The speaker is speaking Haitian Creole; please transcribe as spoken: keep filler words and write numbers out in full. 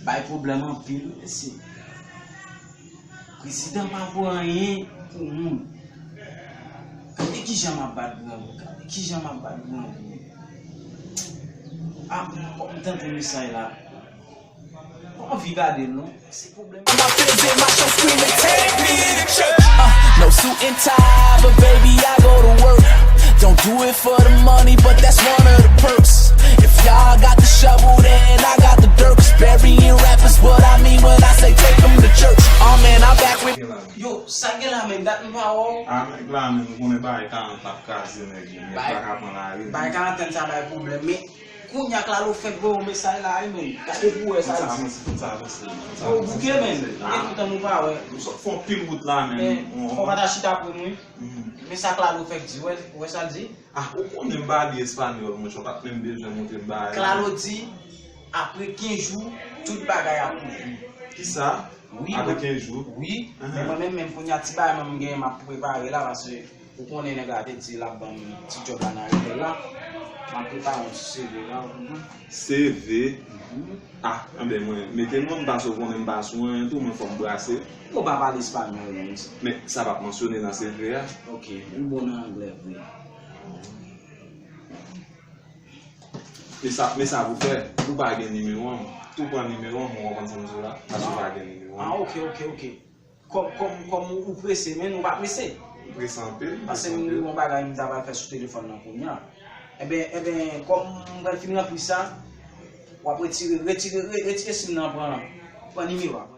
Bay pwoblèm anpil, mesye. Prezidan pa vo anyen pou moun. Gade kijan m ap bat granmoun, gade kijan m ap bat granmoun. Ah, fòk m tande mesaj la. Mwen anvi gade l non. Se pwoblèm. Uh, no suit and tie, but baby, I go to work. Don't do it for the money, but that's one of the perks. If y'all got the shovel, then I got the dirt. 'Cause burying rappers, what I mean when I say take 'em to church. Oh man, I'm back with. Yo, sa gen la menm, dat m pa wè w. A nèg la menm, ou konnen bagay karant ap kraze nèg yo, nèg pa ka pran lari. Bay karantèn sa bay pwoblèm, men kounye a Claro fèk voye yon mesaj la wi menm. Gade pou wè sa l di. Fon sa avanse, fon sa avanse. Yo, bouke menm, gen toutan nou pa wè. Nou sot fè yon pil wout la menm. Men fò pa ta chita pou nou wi. Men sa Claro fèk di, wè, wè sa l di. Ah, ou konnen m pa li espanyòl, monchè, ou pa t menm bezwen montre m bagay. Claro di, apre kenz jou, tout bagay ap ouvri. Kisa? Wi, Apre mwen- kenz jou? Wi, men mwen menm, menm kounye a ti bagay mwen m genyen m ap prepare la, paske ou konnen nèg la te di l ap ban m ti djòb la nan repèl la. M ap prepare yon ti C V la, ou konprann? C V? Ah, anben mwen, mete non m pase ou konnen m pa sou anyen tou, mwen fò m brase. Ou pa pale espanyòl non, mesye. Men sa p ap mansyone nan C V a. Ok, ou bon nan anglè vre. Men sa, men sa pou fè, ou pa gen nimewo m. Tou pran nimewo m, ou konprann sa m di w la? Paske ou pa gen nimewo m. Ah, ok, ok, ok. Kòm, kòm, kòm ou prese, men nou pa prese. Ou prese anpil, ou Paske prese m anpil. gen yon bagay m ta pral fè sou telefòn nan kounye a. Enben, enben, kòm m pral fin ranpli sa, w ap retire, retire, re- retire sim nan, pran, pran nimewo a.